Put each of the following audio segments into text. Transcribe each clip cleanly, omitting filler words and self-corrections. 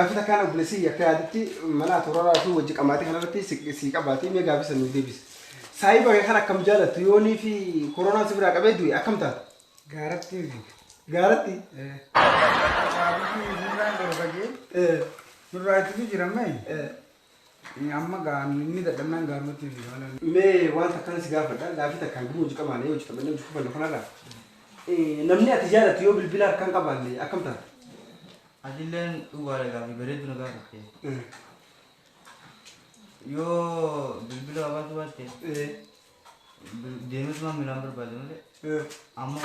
Gaaffii takkaan obboleessi akka yaadatti mana atoraraa fi wajji qamaatii kanarratti si qabaatee mee gaaffii san nuuf deebisi. Saayiba kee kan akkam jaalattu yoonii fi koronaan si biraa qabee du'e akkam taata? Gaaratti fi. Gaaratti? Gaaffii nurraan dhorkajee nurraa ittisu jira mee? Amma gaan inni dadhabnaan gaarumatti fi malee. Mee wanta akkana si gaafadha gaaffii takkaan guma hojii qamaanee hojii taphannee hojii kufannu kanarraa. Namni ati jaalattu yoo bilbila harkaan qabaanne akkam taata? Atilleen dhugaadha gaaffii bareedu na gaafatte. Yoo bilbila qabaachuu baatte deemeetuma miilaan barbaade malee amma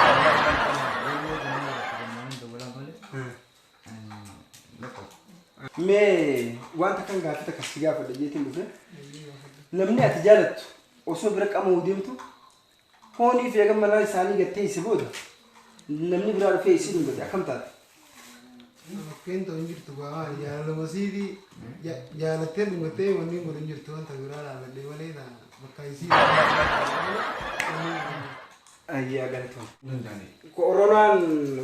dawwalaan malee lakkoo. Mee wanta kan gaaffii takka si gaafadha jeetiin dhufe. Namni ati jaalattu osoo bira qama'uu deemtu foonii fi eega mana isaanii gattee isi booda namni biraa dhufee isii dhungate akkam taate? Bakkeen ta'u hin jirtu gaa jaalaluma siitii jaalattee dhungattee wanni godhu hin jirtu wanta biraa dhaabbadhee malee bakka isii. Ayyaa galatoon. Koronaan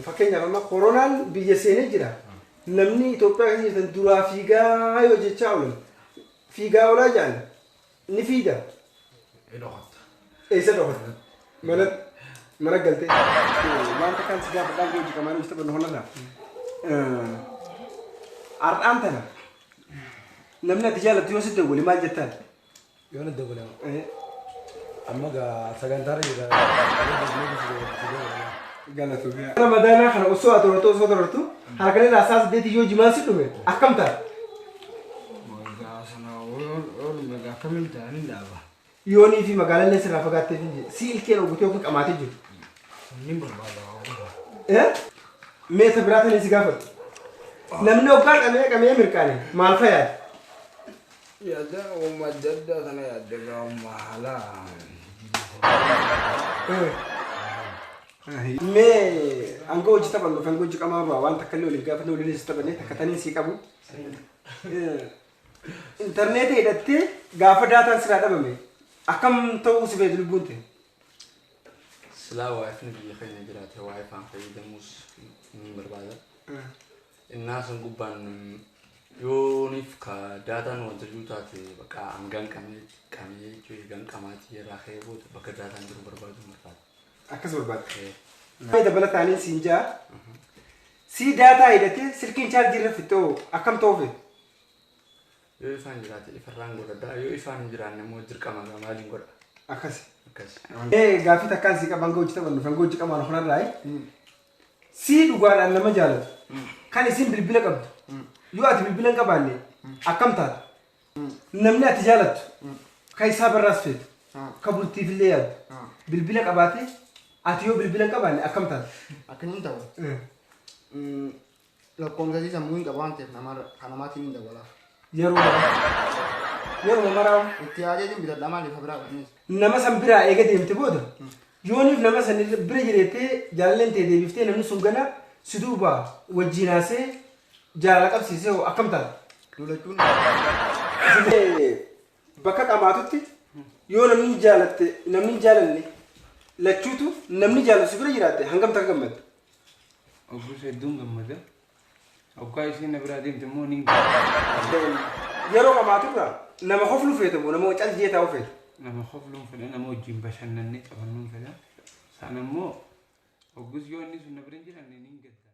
fakkeenyaaf amma koronaan biyya seenee jira. Namni Itoophiyaa keessa jirtan duraa fiigaa yoo jechaa oolan fiigaa oolaa jedhan ni fiida. Eessa dhokata? Mana mana galtee. Wanta kan si gaafadhaan hojii qamaan hojii taphannu kanarraa. Har'aan tana namni ati jaalattu yoo si dawwale maal jettaan? Yoo na dawwale amma gaa sagantaarra jira. Galatoomii. Ramadaanaa kana osoo ati hortu osoo hortu halkan irraa sa'a 8 yoo jimaan si dhume akkam ta'a? Akkamiin ta'anii dhaaba. Yoonii fi magaalaan sirraa fagaattee fi si ilkeen ogutee yookiin qamaatee jiru. Inni barbaada. Mee isa biraa tanii si gaafadhu. Namni hoggaa qamee qamee mirqaane maal fayaada? Yaada uumma adda addaa kana yaadda gaa uumma haala. Mee hanga hojii taphannu hanga hojii qamaa ba'a waan takka illee waliif gaafanne waliin si taphanne takka tanii si qabu. Intarneetii hidhattee gaafa daataan sirraa dhabame akkam ta'uu si feeti lubbuun ta'e? Silaa waayifni biyya keenya jiraate waayifaan fayyadamuus ni barbaada. Innaa sun gubbaan yooniif ka daataan wanta jiru taate bakka hangaan qamee qamee jechuun eegan qamaatii irraa ka'ee booda bakka daataan jiru barbaadu barbaada. Akkas barbaada. Mee dabalataanii siin jaa si daataa hidhatee silkiin chaarjii irra fixoo akkam ta'uu feeti? Yoo ifaan jiraate ifarraan godhadha yoo ifaan hin jiraanne immoo dirqama maaliin godha? Akkas. Akkas. Gaaffii takkaan si qaban hojii taphannu kan hojii qaban kanarraa si dhugaadhaan nama jaalatu kan isin bilbila qabdu yoo ati bilbila hin qabaanne akkam taata? Namni ati jaalattu kan isaa barraas feetu kan bultiif illee yaaddu bilbila qabaate ati yoo bilbila hin qabaanne akkam taata? Akkamiin ta'u? Lakkoomsa isii sammuu hin qabu waan ta'eef kan namaatiin hin dawwalaaf. Yeroo yeroo maraa Itti yaadeetiin bitadha maaliif biraa qabnes. Nama san biraa eega deemte booda yooniif nama san bira jireettee jaalalleen ta'e deebiftee namni sun gana si duuba wajjin haasee jaalala qabsiisee hoo akkam taata? Lolachuun. Bakka qamaatutti yoo namni jaalatte namni jaalanne lachuutu namni jaalatu si bira jiraatte hangam takka gammadda? Obboleessa hedduun gammada. Hoggaa isheen na biraa deemte immoo ni Yeroo qamaaturraa nama koflu feete moo nama cal jee taa'u feete? Nama kofluun fedha nama wajjin bashannannee taphannuun fedha. Isaan ammoo hoggus yoo inni sun na bira hin jiraanne ni gadda.